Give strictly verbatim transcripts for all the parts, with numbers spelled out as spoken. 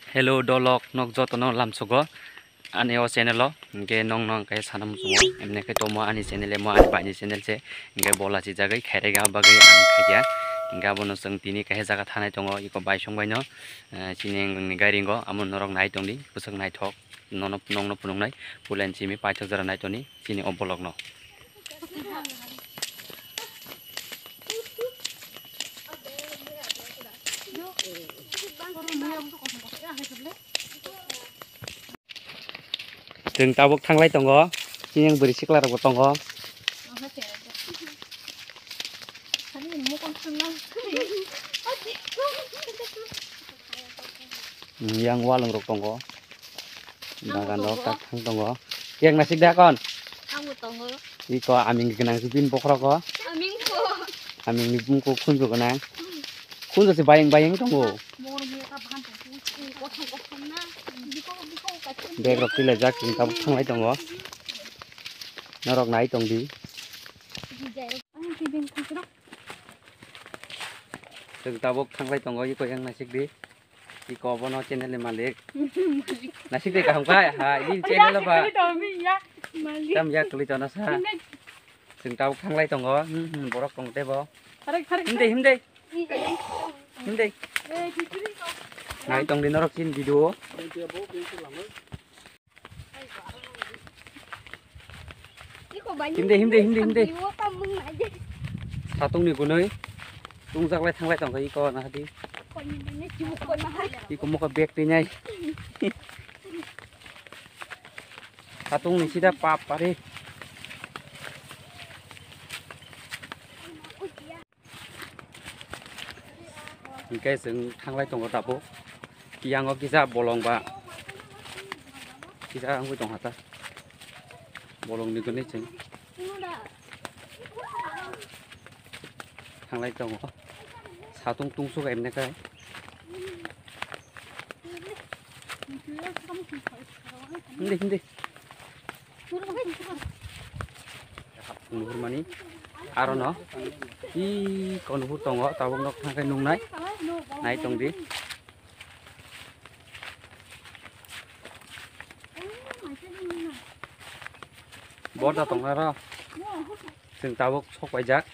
Hello dolok, nok jotono lamsogo ani o channel o, hingke nong nong khe sana muchungo, emne khe tomo ani channel emo ani baini channel se, hingke bola si jagwi khairega bagwi ang khaikha, hingke abono chwng tini kaisa jaga thanai tongo, iko baisong baino, eh, chini wngni gairingo, amo norok nai tongdi, bwswk naithok, nono nongno phunuknai, pulen simi paithak jora nai toni chini o bolokno. Chwng tabuk thanglai tongo, chini bwrwi sikla rokbo tongo. Yang walong rok tongo. Bagan rok tak thang tongo. Yang nasik da kon? Amo tongo. Iko aming gwnang si bin bokhorok o. Aming ko. Aming ni bumko khunju gwnang. Khunju si bayang bayang tongo. Mor mor ka bahan tongo. Kothong kothong na. Biko biko ka. Bag rok tila jak chwng tabuk thanglai tongo. Norok nai tongdi. Ang tibing thang rok. Chwng tabuk thanglai tongo, iko yang naisik di. Iko bono channel ni malik. Naisik di kaham kai, ha, ini channel ba. Tam ya kuli tona sa. Chwng tabuk thanglai tongo, hmm, hmm, borok tong tebo. Himde, himde. Himde. Nai tong di norok chin video. Himde, himde, himde, himde. Satung ni gunoi. Tungjaklai thanglai tongkha iko nahadi. Iko mokha bag twi nai. Satung ni sida pap pare. Hingke chwng thanglai tongo tabuk. Kiyango kisa bolong ba kisa wngwi tongkha ta. Bolong ni gwnwi chwng thanglai tongo. Satung tungsuk emne khe. Hindi, hindi. Nuhur mani aro no i ko nuhur tongo, tabuk nok thang khe nungnai, nai tong di. Borda tong aro chwng tabuk sok paijak.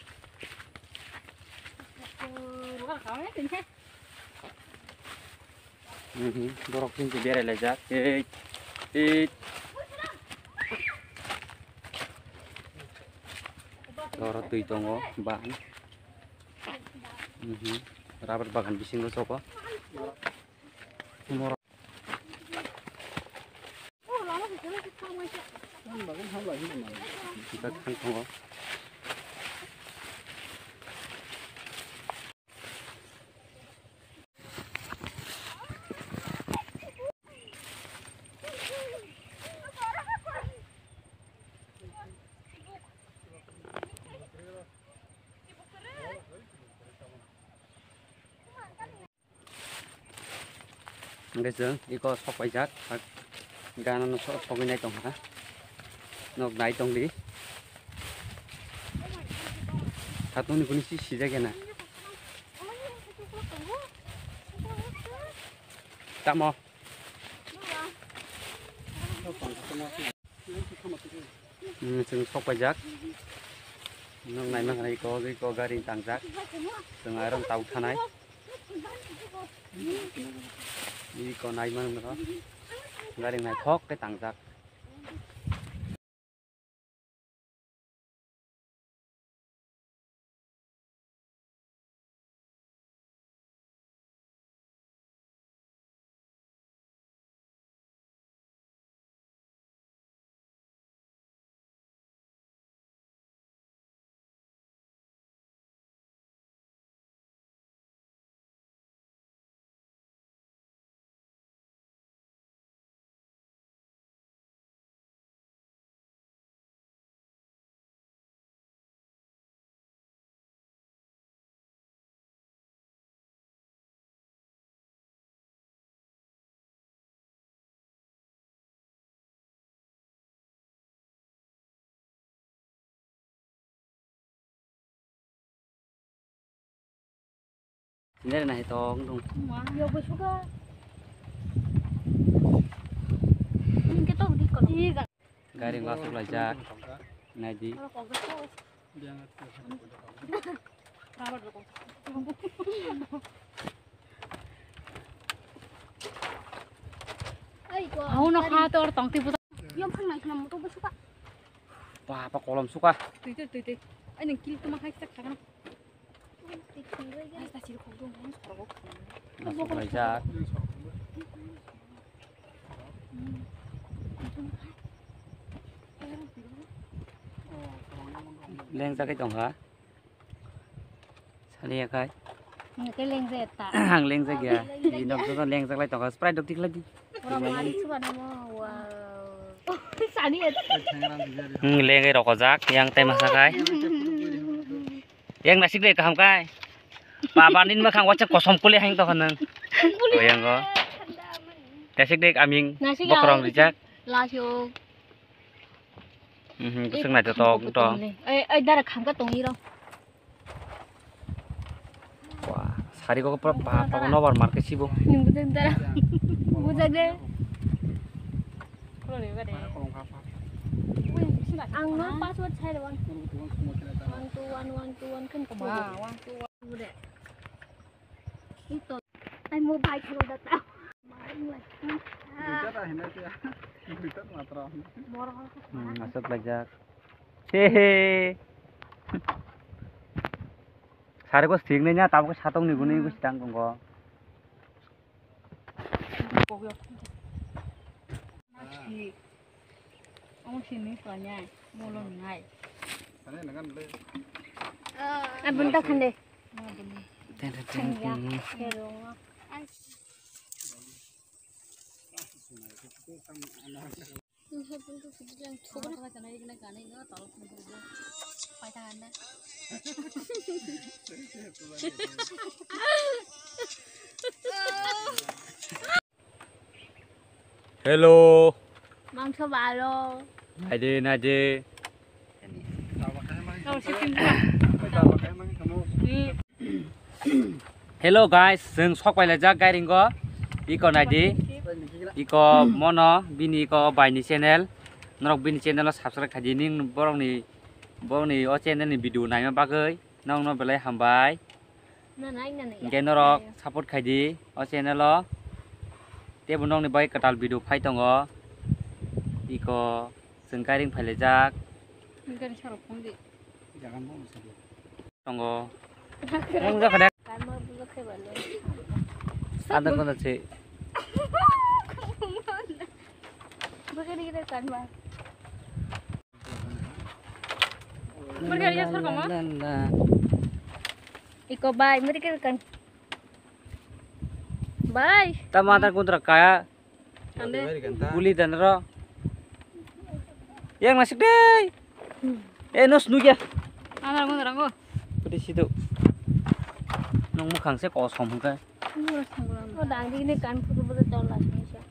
Mhm, borok chini berai laijak. Ei, ei. Oro twi tongo, ban. Mhm, rubber bagan bisingo sobo. Borok Hingke chwng iko sok paijak, gana no sok, sogwi nai tongkha, nok nai tongdi, satung ni kuni si sijak ya na. Tamo. Hmm, chwng sok paijak. Nwng naima khanai iko, iko gari tangjak. Chwng aron tau thanai. Iko naima nwngrw. Gari naithok khe tangjak. Sini na hetong dong. Yo bo suka. Gari wasuk laijak. Naidi. Hau no kha tor tong tipu. Yom phang nang khna motor bo suka. Ba, ba kolom suka. Tui, tui, tui, tui. Ai, nang kil tuma khai sak khagan. Ai, ta sir khok dong, nang sorok. Wasuk laijak. Leng jagai tong ha. Sani ya kai. Nang ke leng je ta. Ang leng jak ya. Di nok joto leng jak lai tong ha. Sprite dok tik lai di. Orang mari suka nama. Wow. Sani ya. Hmm, leng rokojak yang tai masa kai. Yang nasik de kaham kai. Baba nin makhang wacha kosom kuli hang to hanang. Goyang go. Nasik de aming. Nasik bokrong ya. Rijak. Lasio. Mhm, kusuk nai to tok to. Ai, ai, dara khamka tong iro. Wah, sari kok pura pa pa nobar marke sibo. Ni bujak dara. Bujak de. Ang no password chai de one. One two one one two one kan ko. Wah, one two one. Ito. Ai mo bai khalo data. Duita ta hinai tiya. Duita matra. Hmm, asok lajak. Hehe. Sari ko sing nai nya, tabo ko satong ni guni ko sitang kongko. Omo sini panya, molo ngai. Ane nangan le. Abun ta khande. Ten, ten, ten, ten. Hello. Mangso balo. Naidi, naidi. Hello guys, chwng sok pailajak gairingo. Iko naidi. Iko mono bini iko baini channel. Norok bini channel o subscribe khaidi ning borokni, borokni o channel ni video naima bagwi. Nokno belai hambai. Hinkhe norok support khaidi o channel o. Teibo nokni bagwi kwtal video phai tongo. Iko chwng gairing phailaijak. Gari sarok phone di. Tongo. Wng jakha de. Ada kono se. Iko bai, mari ke kan. Bai. Tama ta kuntra kaya. Ande. Guli dan ro. Yang nasik deh. Eh, nos nu ya. Ana mo rango. Pudi situ. Nong mukhang se kosom hingke. Oh, dang di ini kan photo photo tol lagi sih.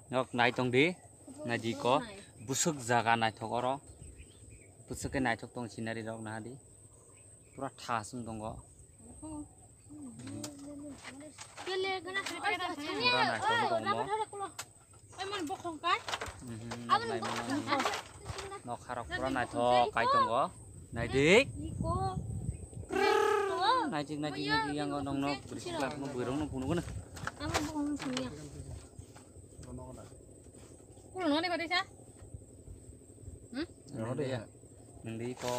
Nok nai tong di, nai di ko, busuk jaga naithok oro, busuk ke naithok tong scenery rok naha di, pura thas wng tongo. Pura naithok wng tongo. Mhm, nok nai mano. Nokharok pura naithok kai tongo. Naidik. Naidik, naidik, naidik, yang nong nok bwrwswk lak no bwrwng no phunukgo na. Naidik ko.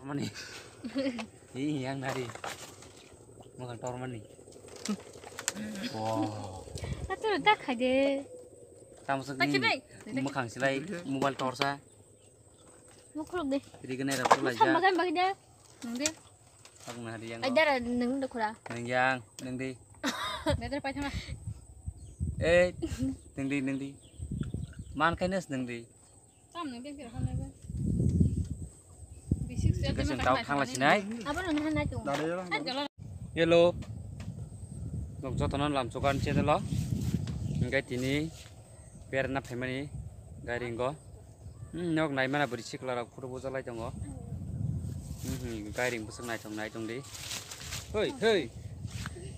Amani. Hi yang nari. Mukhang tormani. Wow. Atu dah khai de. Tamo sini. Mukhang silai mobile torsa. Mukhulok de. Rikene rap tulai ja. Makan bagi de. Nang de. Aku nari yang. Ai dara nang de khura. Nang yang, nang di. Dara pai thama. Eh, nang di, nang di. Man kainas nang di. Tam nang de kira hal de. Bisik se. Jika sing tau khang la sinai. Apa nang hana tu? Hello. Nok jotono lamsokan channel o. Hingke tini berna phaimani gairing go. Hmm, nok naimana bwrwi sikla rok photo bojalai tongo. Hmm, hmm, gairing bwswk naithok nai tong di. Hoi, hoi.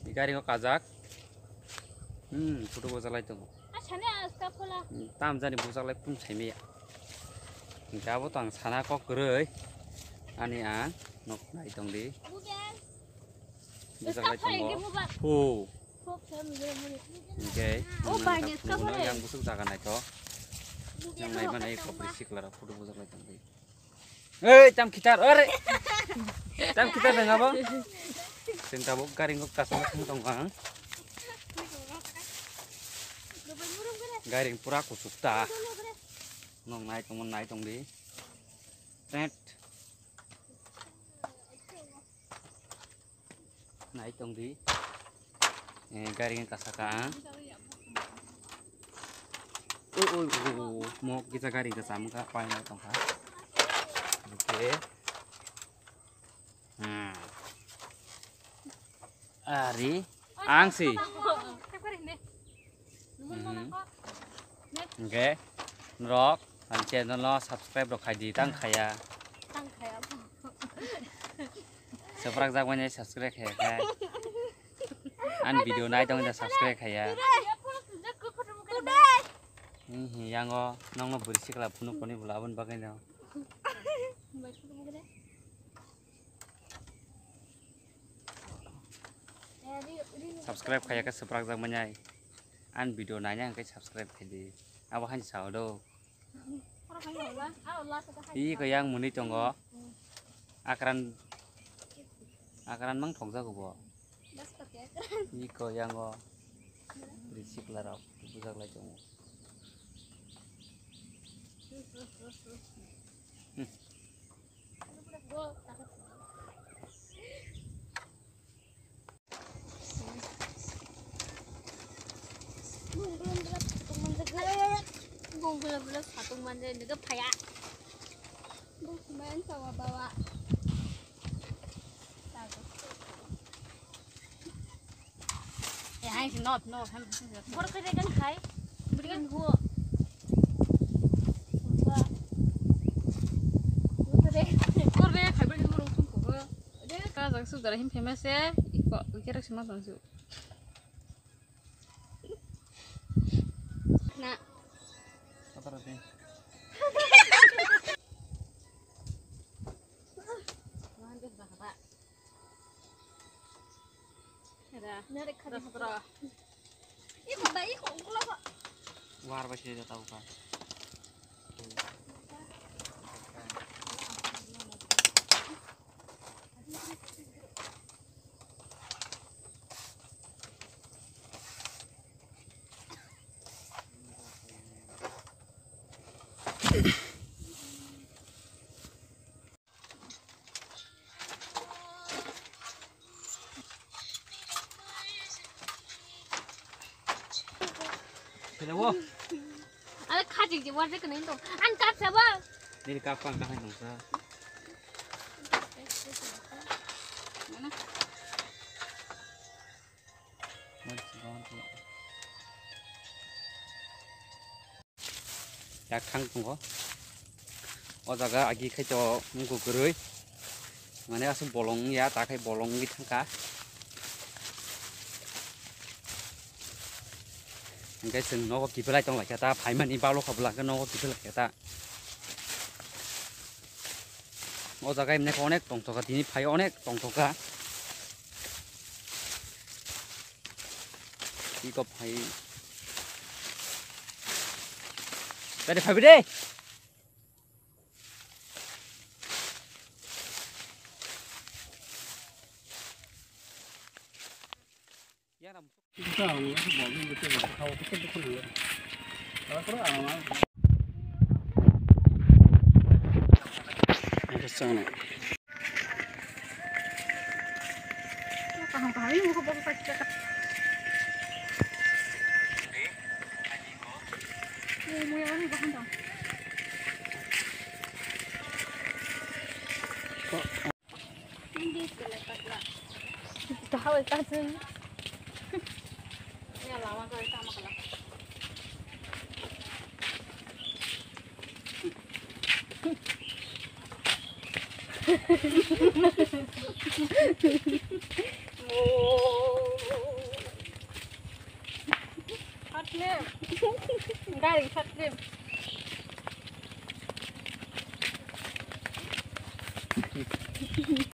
Gari o kajak. Hmm, photo bojalai tongo. Asani aska phola. Hmm, tam jani bojalai pum saimaya. Hingke abo to ang sana kok kwrwi. Ani ang nok nai tong di. Bujak lai tongo. Hu. Hingke. Oh, bai, nokno yang busuk jaga naito. Yang nai mana iko beri sikla rok photo bujak lai tong di. Ei, tam kitar, ore. Tam kitar nang abo. Sing tabuk garing kok kasama thang tong ang. Garing pura kusuk ta. Nong nai tong, nai tong di. Tet. Nai tong di. Eh, gari yang kasaka. Oh, oh, oh, oh. Mo kita gari kasama ka pai nai tong ka. Oke. Hmm. Ari, ang si. Mhm. Hingke, norok, ang channel no subscribe rok khai di, tang khaya. Tang khaya. Soprak jak manya subscribe khaya khe. Ang video nai tong subscribe khaya. Hihi, yango, nongno bwrwi sikla phunuk phunuk bwla aboni bagwi no. Subscribe khaya khe soprak jak manya. Ang video naina hingke subscribe khai di. Abo hain sao do. Iko yang muni tongo. Akran, akran mang thokjago bo. Iko yango. Bwrwi sikla rok bujak lai tongo. Hmm. Bung bula bula satung manja nega phaya. Bung kumayan sawa bawa. Eh, hai si not not ham. Bor kere kan khai. Berikan huo. Bor kere khai berikan huo rong tung kubo. Kajak suk dara him famous e, iko, iko rak sima tong su. Na. Apa roti? Ada. Nari kada. Iko ba, iko, iko lah, Pak. War ba sih, tahu, Pak. Hello. Ada kajik je warje kena itu. An kap siapa? Ini kap kan kah itu sa. Mana? Mana sih kawan tuh? Yak thang tongo. O jaga agi khai to mungko kwrwi. Mane aswk bolong wngya, ta khai bolong wngwi thangkha. Hingke chwng nogo kiphilai tong laikha ta, phaimani balo kha bwla hwnkhe nogo kiphilai kha ta. O jaga emne khe onek tongthokha, tini phai onek tongthokha. Iko phai. Tadi phai bide. Kaham kaham ini muka baru pakai cakap. Oh, mau yang ini bahan dong. Tahu itu. Ya lama kali sama kalau. Gari sat lim.